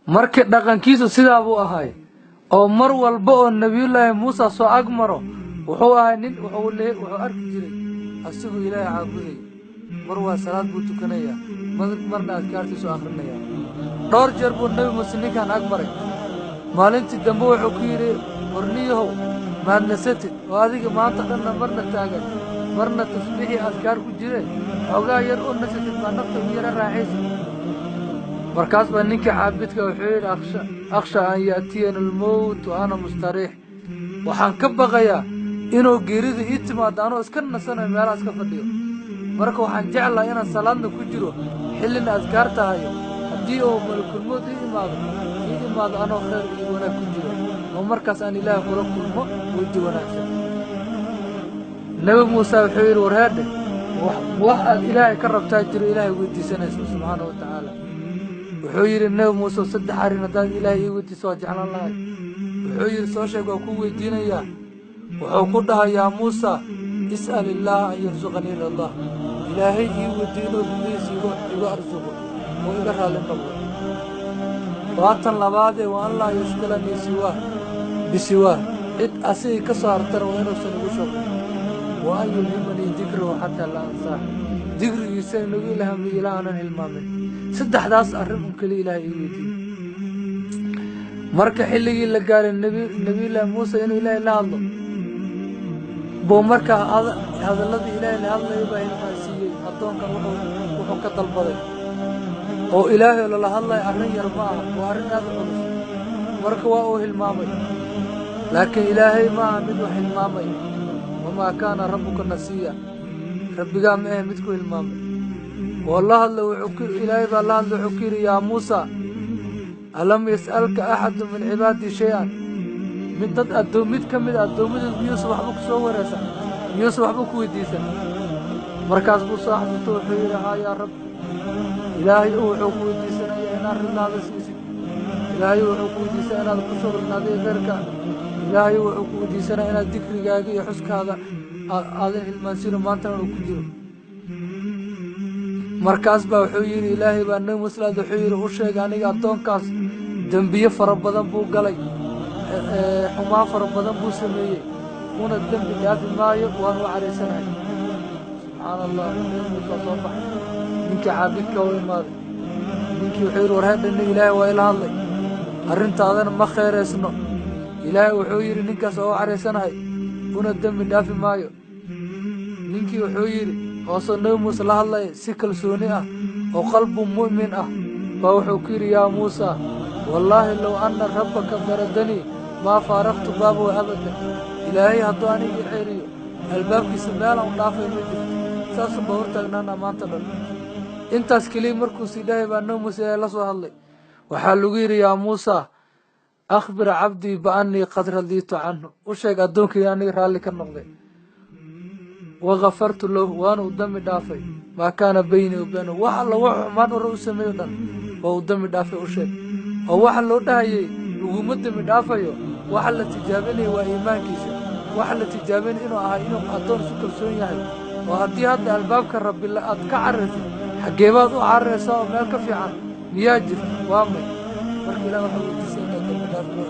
Markii dhaqankiisu sidaa buu ahay, oo mar walba oo Nebiyullaahi Muuse soo ag maro, wuxuu ahay nin wuxuu arki jiray asigoo Ilaahay caabudaya. Mar waa salaad buu tukanayaa, marna adkaartiisu akhrinayaa. Dhowr jeer buu Nebi Muuse ninkan ag maray. Maalintii dambe wuxuu ku yidhi, "Warniyahow, maad nasatid oo adiga maanta dhanna marna taagan, marna tasbiixii adkaar ku jire, xoogaa yar oo nasatid, baa nafta u yara raaxaysid?" Markaas baa ninkii caabidka wuxuu yidhi, "Akhsha an ya'tiyani almowt wa ana mustariix." Waxaan ka baqayaa inuu geerida ii timaado anoo iska nasanayo, meelaha iska fadhiyo. Marka waxaan jeclahay inaan salaadna ku jiro, xillina adkaarta hayo. Haddii uu malakulmood ii imaado anoo khayr iyo wanaag ku jiro, oo markaas aan Ilaah kula kulmo weji wanaagsan. Nebi Muuse wuxuu yidhi, "Warheedhe, wax aad Ilaahay ka rabtaa jiro, Ilaahay weydiisanayso subxaana wa tacaala?" Wuxuu yidhi Nebi Muuse, "Saddex arrin haddaad Ilaahay ii weydiiso, waa jeclaan lahay." Wuxuu yidhi, "Soo sheeg, waa kuu weydiinayaa." Wuxuu ku dhahay, "Yaa Muusa, is'al illaaha an yarsuqanii ridaah. Ilaahay ii weydiiyo inuu ridihiisa igu arsuqo oo iga raalli noqdo. Waa tan labaadee, wa an laa yushqilanii siwaah bisiwaah, cid asigii ka soo hartana waa inuusan igu shaqin. Wa an yulhimanii dikrahu xataa laa ansaah, dikrigiisa inagu ilhaamiyo ilaa aanan hilmaamin. Saddexdaas arrin un keliya Ilaahay ii weydiiyey." Marka xilligii la gaaray Nebiyullaahi Muuse inuu Ilaahay la hadlo buu, markaa hadalladii Ilaahay la hadlaya baa hilmaansiiyey addoonkan wuxuu ka dalbaday. Oo Ilaahay lala hadlayo arrin yar ma aha, waa arrin aad u culus. Marka waa uu hilmaamay, laakiin Ilaahay ma aha mid wax hilmaamay. Wamaa kaana rabbuka nasiya, rabbigaa ma ahe mid ku hilmaamay. Oo la hadla, Ilaahay baa la hadla, wuxuu ku yidhi, "Yaa Muusa, alam yas'alka axadu min cibaadii shay-an?" Mid dad addoom mid ka mid a addoommadood miyuusa waxba ku soo wareersan, miyuusa waxba ku weydiisan? Markaas buu soo xasuusto, wuxuu yidhi, "Haa, yaa Rabbi." Ilaahay wuxuu ku weydiisanaya inaad ridaada siisid. Ilaahay wuxuu ku weydiisanaya inaad ku shuqlin adiga kheyrka. Ilaahay wuxuu ku weydiisanaya inaad dikrigaaga iyo xuskaada aadan hilmaansino, maantana uu ku jiro. Markaas baa wuxuu yidhi, Ilaahay baa Nebi Muslaad wuxuu yidhi, "U sheegay aniga addoonkaas dembiye fara badan buu galay, xumaan fara badan buu sameeyey, una dembi dhaafi maayo, waan u caraysanahay." Subxaana Allah. Nebi Muuse soo baxay, ninkii caabidka u imaaday. Ninkii wuxuu yidhi, "Warheedhani, Ilaahay waa ila hadlay, arrintaadana ma khayraysno. Ilaahay wuxuu yidhi ninkaas waa u caraysanahay, una dembi dhaafi maayo." Ninkii wuxuu yidhi, hoosoo Nebi Muuse la hadlaya si kalsooni ah oo qalbu mu'min ah baa wuxuu ku yidhi, "Yaa Muusa, wallaahi low anna rabbaka daradanii maa faaraqtu baabahu abadan. Ilaahay hadduu anigii ceeriyo, albaabkiisa meelaan u dhaafay ma jirto, saasuu baa hortaagnaana maanta dhan." Intaas keliya markuusi ilaahay baa Nebi Muuse la soo hadlay. Waxaa lagu yidhi, "Yaa Muusa, akhbir cabdii biannii qad radiitu canhu. U sheeg addoonkii aniga raalli ka noqday. Wa kafartu lahu, waana u dambi dhaafay maa kaana beynii wa beynahu." Wax alla wax xumaan hore u sameeyo dhan waa u dambi dhaafay, u sheeg. Oo waxa loo dhahayay laguma dembi dhaafayo, waxa la tijaabinaya waa iimaankiisa. Waxa la tijaabinaya inuu ahay inuu addoon isu kalsoon yahay. Oo haddii hadda albaabka Rabbi aad ka carartid, xaggee baad u cararaysaa? Oo meel ka fiican miyaa jirta? Waa may. Marka Ilah waxaa weydiisay inaad dembi dhaaf loo